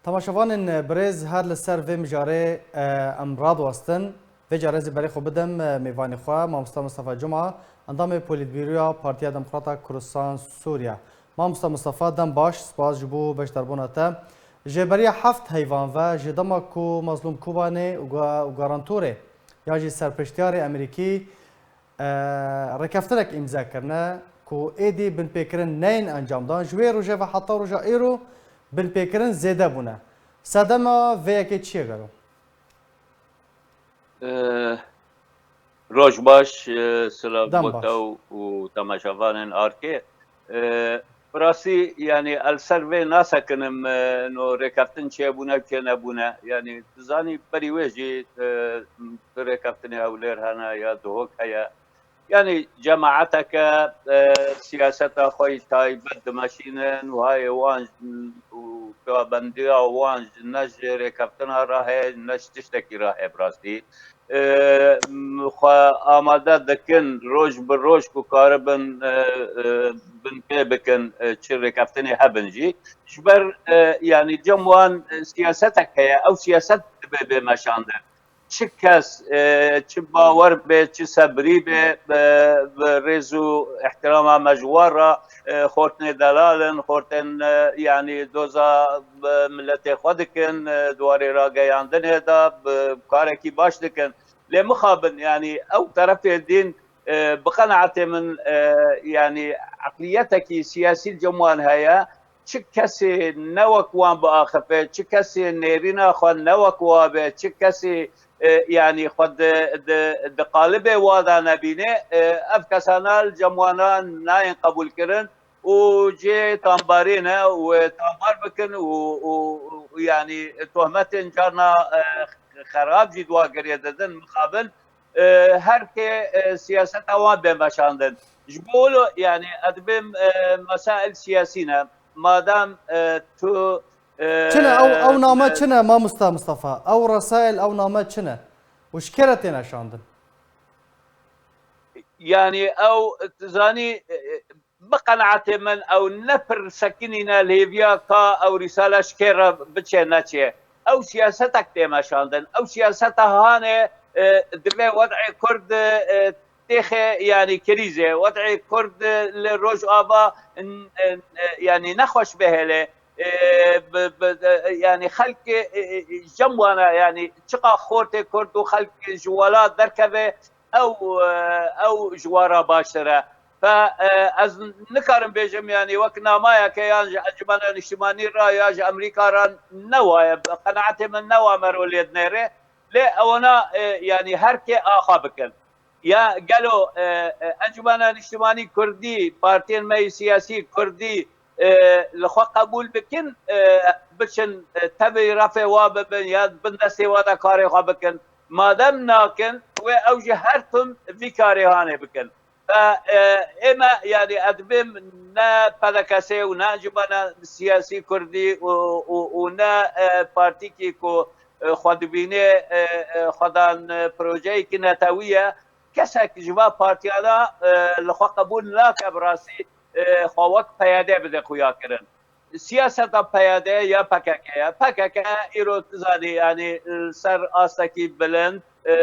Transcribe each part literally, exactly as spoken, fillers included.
Temaşevanên birêz, her li ser vê mijarê, e, em radiwestin. Vê carê ez ê berê xwe bidim, e, mêvanê xwe, Mamosta Mistefa Cuma, endamê Polîtbîroya Partiya Demokrata Kurdistan Sûriye. Mamosta Mistefa, dem baş, spas ji bo beşdarbûna te. Ji beriya heft heyvan ve, ji dema ku Mazlûm Kobanê û Ga-, û Garantorê, ya jî serpiştiyarê Amerîkî, e, rêkeftinek îmze kirine ku êdî binpêkirin neyên encamdan, ji wê rojê ve heta roja îro binpêkirin zêde bûne. Sedema vê yekê çi ye gelo? Eh, Roj baş, eh, silav Dem bo baş. Te û, û temaşevanên Arkê. Eh, bi rastî, yanî, el ser vê nasekinim, eh, no rêkeftin çêbûne û çênebûne. Yanî, tu zanî, berî wê jî, eh, tu rêkeftinê Hewlêr hene ya Duhok heye. Yanî, cemaeteke, eh, siyaseta xwe yî taybet dimeşînin û hayê wan û peyabendiya wan ne ji rêkeftina re heye, ne ji tiştekî re heye bi rastî. E, xwe amade dikin roj bi roj ku karibin, e, e, binpê bikin, e, çi rêkeftinê hebin jî. Ji ber, e, yanî cem wan, e, siyasetek heye, ew siyaset dibe bê meşandin. Çi kes, e, çi bawer be, çi sebrî be, bi, bi rêz û ihtirama me ji wan re, e, xortinê delal in, xortên, e, yanî doza, e, miletê xwe dikin, e, di warê rageyandinê de bi karekî baş dikin. Lê mixabin, yanî ew terefê din, e, bi qenaetê min, e, yanî eqliyetekî siyasî li cem wan heye, çi kesê ne wek wan biaxife, çi kesê nêrîna xwe ne wek wa be, çi kesê, e, yanî xwe di, di, di qalibê wa de nebîne, e, ev kesana li cem wana nayên qebûlkirin û cê tambarê ne û tambar bikin û, û, û yanî tohmetên carna, e, xerab jî di wa girê didin mixabin, e, her kê, e, siyaseta wan bê meşandin. Ji bo wilo, yanî, ez dibêm, e, mesail siyasî ne. Madem, e, tu, e, Çi ne? Ew, ew name e, çi ne, mamosta Mistefa? Ew resail, ew name çi ne? Û ji kê re têne şandin? Yanî, ew, tu zanî, e, bi qenaetê min ew ne pir sekinîne li hêviya ka ew rîsale ji kê re biçe neçe. Ew siyasetek tê meşandin. Ew siyaseta hanê, e, divê wed'ê Kurd, e, têxe, yanî krîzê. Wed'ê Kurd li Rojava, n-, n-, yanî nexweş bihêle. E, bi, bi, e, yanî xelk, e, e, cem wana, yanî çiqa xortê Kurd û xelk ji welat derkeve, ew, e, ew ji wan re baştir e. Fe, e, ez nikarim bêjim, yanî wek namayeke yan ji Encumena Niştimanî re ya ji Amerîka re ne waye, bi qenaetê min ne wa mero lê dinêre. Lê ewana, e, yanî her kê axa bikin. Ya gelo, e, e, Encumena Niştimanî Kurdî, partiyên me yê siyasî Kurdî, e, li xwe qebûl bikin, e, biçin, e, tevî refê wa bibin ya bin destê wa de karê xwe bikin. Madem nakin, wê ew jî her tim vî karê hanê bikin. Ve, e, ê me, yanî, ez dibêm ne P D K S û ne Encumena Siyasî Kurdî û, û, û ne, e, partîkî ku, e, xwe dibîne, e, e, xwedan, e, projeyekî netewî ye. Kesek ji va partiyana, e, li xwe qebûl nake bi rastî, e, xwe wek P Y D bide xuya kirin. Siyaseta P Y D ya P K K ye. P K K îro tu zanî, yanî, li ser astekî bilind, e,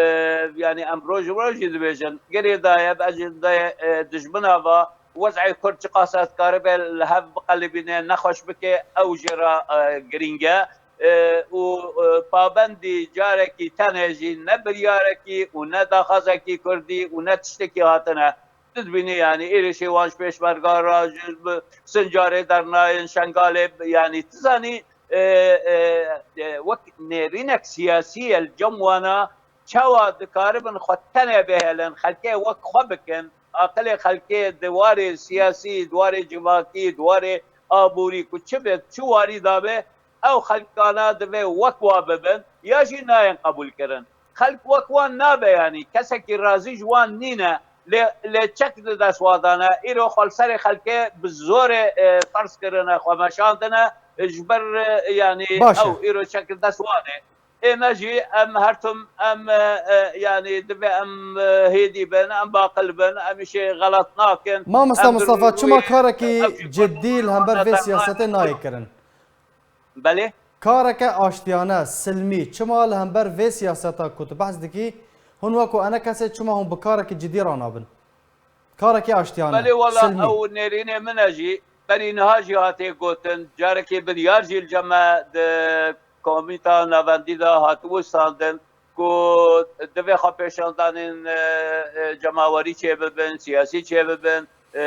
yanî em roj bi roj jî dibêjin, girêdayê, bi ecêndayê, e, dijmina va, wez'ê Kurd çiqas ez karibe li hev biqelibîne, nexweş bike, ew jê re, e, girîng e. E, û, e, pabendî carekî tenê jî ne biryarekî û ne daxwazekî Kurdî û ne tiştekî hatine. Tu dibînî, yanî êrişê wan ji pêşmerga re, ji bi Sincarê dernayên Şengalê, yanî tu zanî, e, e, e, wek nêrînek siyasî ye li cem wana, çawa dikaribin xwe tenê bihêlin, xelkê wek xwe bikin, aqilê xelkê di warê siyasî, di warê civakî, di warê aborî ku çi be, çi warî dabe, ew xelkana divê wek wa bibin, ya jî nayên qebûlkirin. Xelk wek wan nabe, yanî kesekî razî ji wan nîne, lê, lê çek di dest wa de ne. Îro xwe li serê xelkê bi zorê, e, ferz kirine, xwe meşandine, ji ber, e, yanî Baş e. ew îro çek di dest wan e. Ê me jî em her tim em, e, e, yanî divê em, e, hêdî bin, em baqil bin, em îşê xelat nakin. Mamosta Em Mistefa, çima rûyê karekî ev jî ciddî li hember vê siyasetê nayê kirin? Belê. Kareke aştiyane, silmî, çima li hember vê siyaseta ku tu behs dikî, hûn wekû enekesê çima hûn bi karekî cidî ranabin? Karekî aştiyane, Belê wala silmî. Ew nêrînê min e jî, berî niha jî hatiye gotin, carekê biryar jî li cem me di komîta navendî de hatibû standin ku divê xwepêşandanên, e, e, cemawerî çêbibin, siyasî çêbibin, e,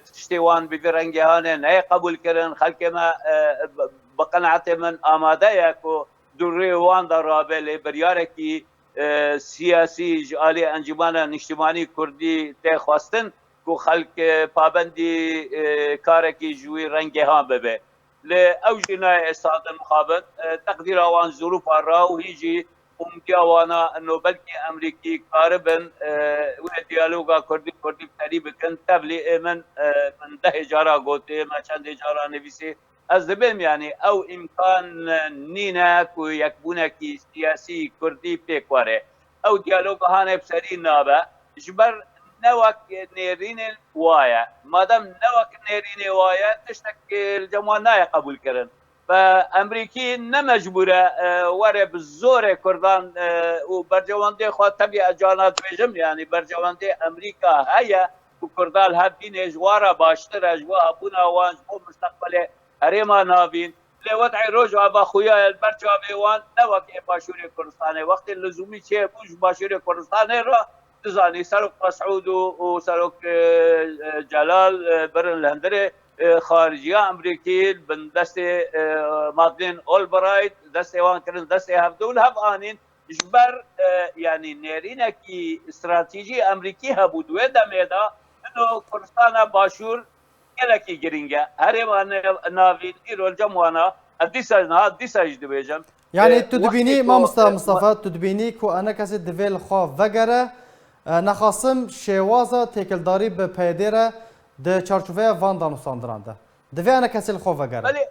tiştê wan bi vî rengê hane neyê qebûlkirin, xelkê me, e, bi, bi qenaetê min amade ye ku dûrê wan de rabe, lê biryarekî, e, siyasî ji alî Encûmena Niştimanî Kurdî tê xwestin ku xelk, e, pabendî, e, karekî ji wî rengê han bibe. Lê ew jî nayê standin mixabin, e, teqdîra wan zirûfa ra û hîn jî umdiya wana ino belkî Emerîkî karibin, e, wê diyaloga Kurdî Kurdî bi terî bikin. Tevlî ê min, e, min dehê cara gotê, me çendê cara nivîsî. Ez dibêm, yanî ew îmkan nîne ku yekbûnekî siyasî Kurdî pêk were. Ew diyaloga hane bi serî nabe. Ji ber ne wek nêrînên wa ye. Madem ne wek nêrînê wa ye, tiştek, e, li cem wan nayê qebûlkirin. Ve Emerîkî ne mecbûr e, e, were bi zorê Kurdan, e, û bercewendê xwe tevî ez cana dibêjim, yanî bercewendê Emerîka heye ku Kurda li hev bînê ji wan re baştir e, ji bo hebûna wan, ji bo mustaqbelê herêma navîn. Lê wed'ê Rojava xuya ye li ber çavê wan, ne wek ê Başûrê Kurdistanê. Wextê lizûmî çêbû ji Başûrê Kurdistanê re, dizanî Serok Mesûd û, û Serok, e, e, Celal, e, birin li hundirê, e, xariciya Emerîkî, bin destê, e, Madeleine Albright, destê wan kirin, destê hevdû li hev anîn. Ji ber, e, yanî nêrînekî stratejî Emerîkî hebû di wê demê de, ino Kurdistana Başûr gelekî girîng e. Herêma ne-, navîn îro li cem wana, ez dîsa, niha dîsa jî dibêjim. Yanî E, tu dibînî, wextê ku, mamosta e, Mistefa, tu dibînî ku enekesê divê li xwe vegere, e, nexasim şêwaza têkildarî bi P Y D re di çarçoveya van danûstandinan de. Divê enekesê li xwe vegere. Belê,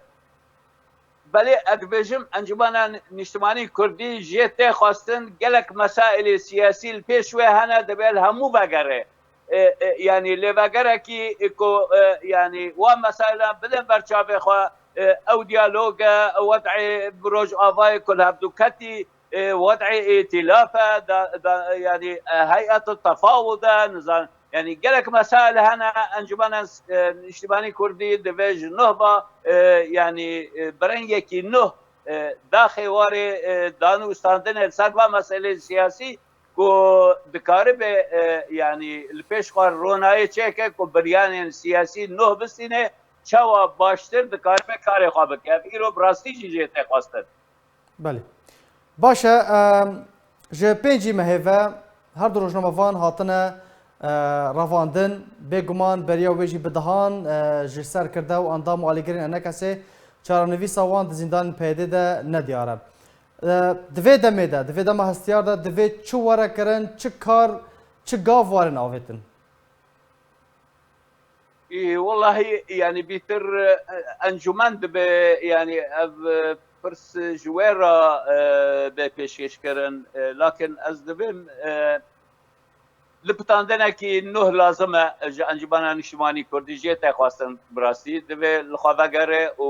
belê, ez dibêjim, Encûmena Nîştimanî Kurdî jê tê xwestin gelek mesailê siyasî li pêş wê hene, divê li hemû vegere. E, e, yanî lêvegerekî ku, e, yanî wan mesaila bide ber çavê xwe, e, ew diyalog e, wed'ê Rojavayê ku li hevdû ketî, e, wed'ê îtîlaf e, da, da, yanî, e, heyet tefawud e, nizan, yanî gelek mesail hene, Encûmena, e, Niştimanî Kurdî divê ji nuh ve, e, yanî, e, bi rengekî nuh, e, daxê warê, e, danûstandinê li ser va meselê siyasî ku dikaribe, e, yanî li pêş xwe ronayê çêke ku biryanên siyasî nuh bistîne, çawa baştir dikaribe karê xwe bike. Ev îro bi rastî jî jê tê xwestin. Belê. Baş e, em, ji pêncî mehê ve her du rojnamevan hatine, e, revandin. Bêguman beriya wê jî bi dehan, e, ji serkirde û endam û alîgirên enekesê çarenivîsa wan di zîndanên P Y D de nediyar e. E, di vê demê de, di vê dema hestiyar de, divê çi were kirin, çi kar, çi gav warin avêtin? Î, wellahî, yanî bîtir, e, encûmen dibe, yanî ev, e, pirs ji we re, e, be pêşkêşkirin. E, lakin ez dibêm, e, lipitandinekî nuh lazim e ji Encûmena Niştimanî Kurdî jê tê xwestin bi rastî. Divê li xwe vegere û,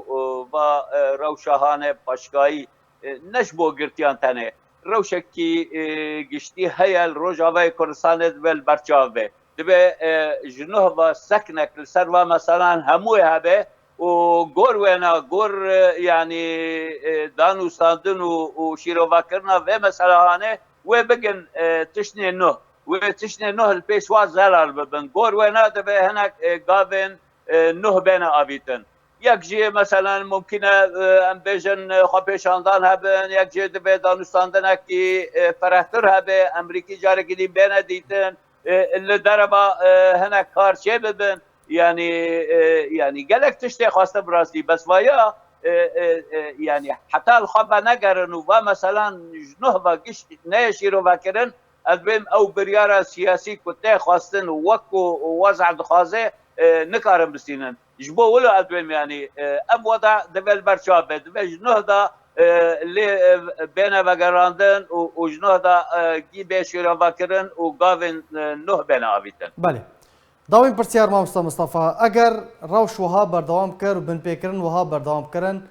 û va, e, rewşa hane paşkayî, e, ne ji bo girtiyan tenê. Rewşekî, e, giştî heye li Rojavayê Kurdistanê dibe li ber çav be. Dibe, e, ji nuh ve seknek li ser va meselan hemûyê hebe û gor wêna, gor, e, yanî, e, danûstandin û, û şîrovakirina vê meselehanê wê bigin, e, tiştnê nuh. Wê tiştnê nuh li pêş wa zelal bibin. Gor wêna dibe hinek, e, gavên, e, nuh bêne avîtin. Yek jî, meselen, mumkîn e, e, em bêjin, e, xwepêşandan hebin, yek jî divê danûstandinekî, e, ferehtir hebe, Emerîkî carekî dî bêne dîtin, e, li dereva, e, hinek kar çê bibin. Yanî, e, yanî gelek tiştê xweste bi rastî, bes vaya, e, e, e, yanî heta li xwe venegerin û va, meselan, ji nuh ve giş neyê şîrovekirin, ez bêm ew biryara siyasî ku tê xwestin û wek ku weza dixwaze, e, nikarin bistînin. Ji bo wilo ez dibêm, yanî, e, ev weda divê li ber çav be, divê ji nuh de, e, lê, e, bêne vegerandin û, û ji nuh de, e, gî bê şîrovekirin û gavên, e, nuh bêne avîtin. Belê. Dawîn pirsiyar, mamosta Mistefa, eger rewş wiha berdewam kir û binpêkirin wiha berdewam kirin,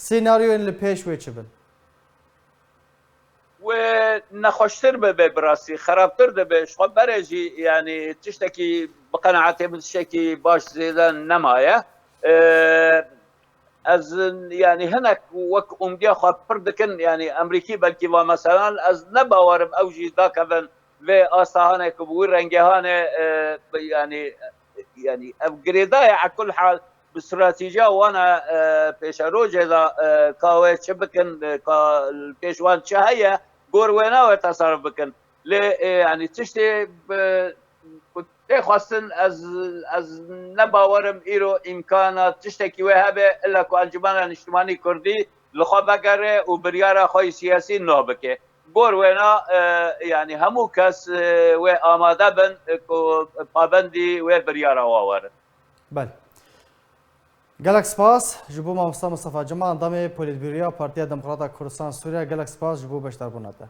Senaryoyên li pêş wê çi bin? Wê nexweştir bibe, bi rastî xerabtir dibe. Ji xwe berê jî, yanî tiştekî, bi qenaetê min, tiştekî baş zêde nemaye. Ee, ez, yanî hinek wek umdiya xwe pir dikin, yanî Emrîkî belkî va meselan, ez ne bawerim ew jî dakevin vê asta hane ku bi wî rengê hane, e, yanî, yanî ev girêdayê, ekul hal, bi stratejiya wana, e, pêşerojê de, e, ka wê çi bikin, e, ka li pêş wan çi heye, gor wêna wê tesarruf bikin. Lê, e, yanî tiştê bi, ku tê xwestin, ez, ez ne bawerim îro îmkana tiştekî wê hebe, illa ku Encumena Niştimanî Kurdî li xwe vegere û biryara xwe yî siyasî nuh bike. Gor wêna, e, yanî hemû kes, e, wê amade bin, e, ku pabendî wê biryara wa werin. Belê. Gelek spas ji bo mamosta Mustafa Cemal, endamê Polîtbûroya Partiya Demokrata Kurdistan Sûriye. Gelek spas ji bo beşdarbûna te.